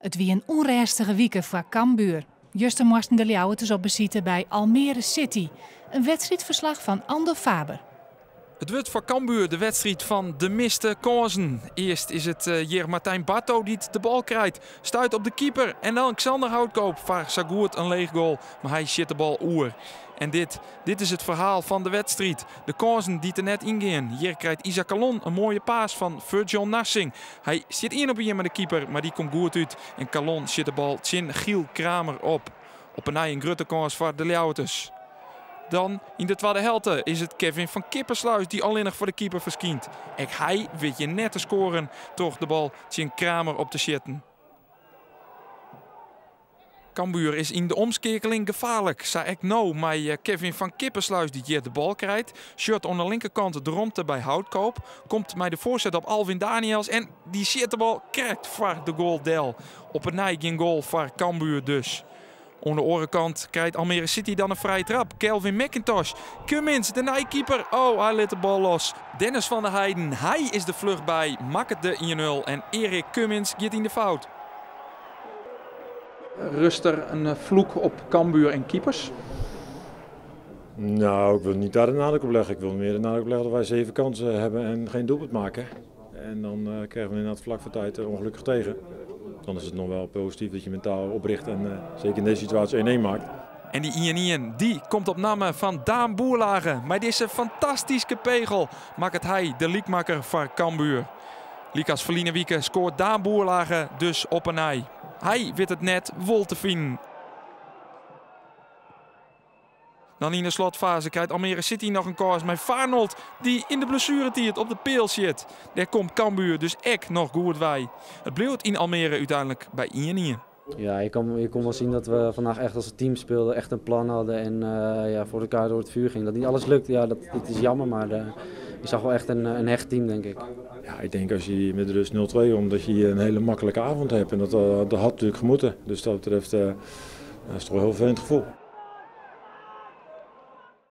It wie in ûnrêstige wike foar Cambuur. Juster moasten de Ljouwerters op besite by Almere City. In wedstriidferslach fan Andor Faber. It wurdt foar Cambuur de wedstriid fan de miste kânsen. Earst is it hjir Martijn Barto dy't de bal krijt. Stuit op de keeper en dan Xander Houtkoop foar sa goed in leech goal. Mar hy sjit de bal oer. En dit, dit is it ferhaal fan de wedstriid. De kânsen dy't der net yngean. Hjir krijt Isaac Kallon in moaie pass fan Virgil Narsingh. Hy stiet ien op ien mei de keeper, mar dy komt goed út. En Kallon sjit de bal tsjin Giel Kramer op. Op 'e nij in grutte kâns foar de Ljouwerters. Dan yn de twadde helte is it Kevin van Kippersluis dy't allinnich foar de keeper ferskynt. Ek hy wit hjir net te skoaren troch de bal tsjin Kramer op te sjitten. Cambuur is yn de omskeakeling gefaarlik, sa ek no mei Kevin van Kippersluis dy't hjir de bal krijt. Sjocht oan de linkerkant de romte by Houtkoop, komt mei de foarset op Alvin Daniels en dy sjit de bal krekt foar de goal del. Op 'e nij gjin goal foar Cambuur dus. Oan de oare kant krijt Almere City dan in frije trap. Kelvin McIntosh, Cummins, de nije keeper. Oh, hy lit de bal los. Dennis van der Heijden, hy is der fluch by, makket de 1-0 en Erik Cummins giet yn de fout. Rust der in vloek op Cambuur en keepers? Nou, ik wil niet daar de nadruk op leggen. Ik wil meer de nadruk op leggen dat wij 7 kansen hebben en geen doelpunt maken. En dan krijgen we inderdaad vlak voor tijd ongelukkig tegen. Dan is het nog wel positief dat je mentaal opricht en zeker in deze situatie 1-1 maakt. En dy 1-1 dy komt op namme fan Daan Boerlage. Mei dizze fantastyske pegel makket hy de lykmakker foar Cambuur. Lykas ferline wike skoart Daan Boerlage dus op 'e nij. Hy wit it net wol te finen. Dan yn de slotfaze krijt Almere City noch in kâns mei Farnold, dy't yn de blessueretiid op de peal sjit. Dêr komt Cambuur dus ek noch goed wei. It bliuwt yn Almere úteinlik by 1-1. Ja, je kon wel zien dat we vandaag echt als team speelden, echt een plan hadden en ja, voor elkaar door het vuur gingen. Dat niet alles lukt, ja, dat is jammer, maar je zag wel echt een hecht team, denk ik. Ja, ik denk als je met rust 0-2 om, dat je een hele makkelijke avond hebt. En dat had natuurlijk gemoeten. Dus dat betreft, dat is toch wel een heel vervelend gevoel.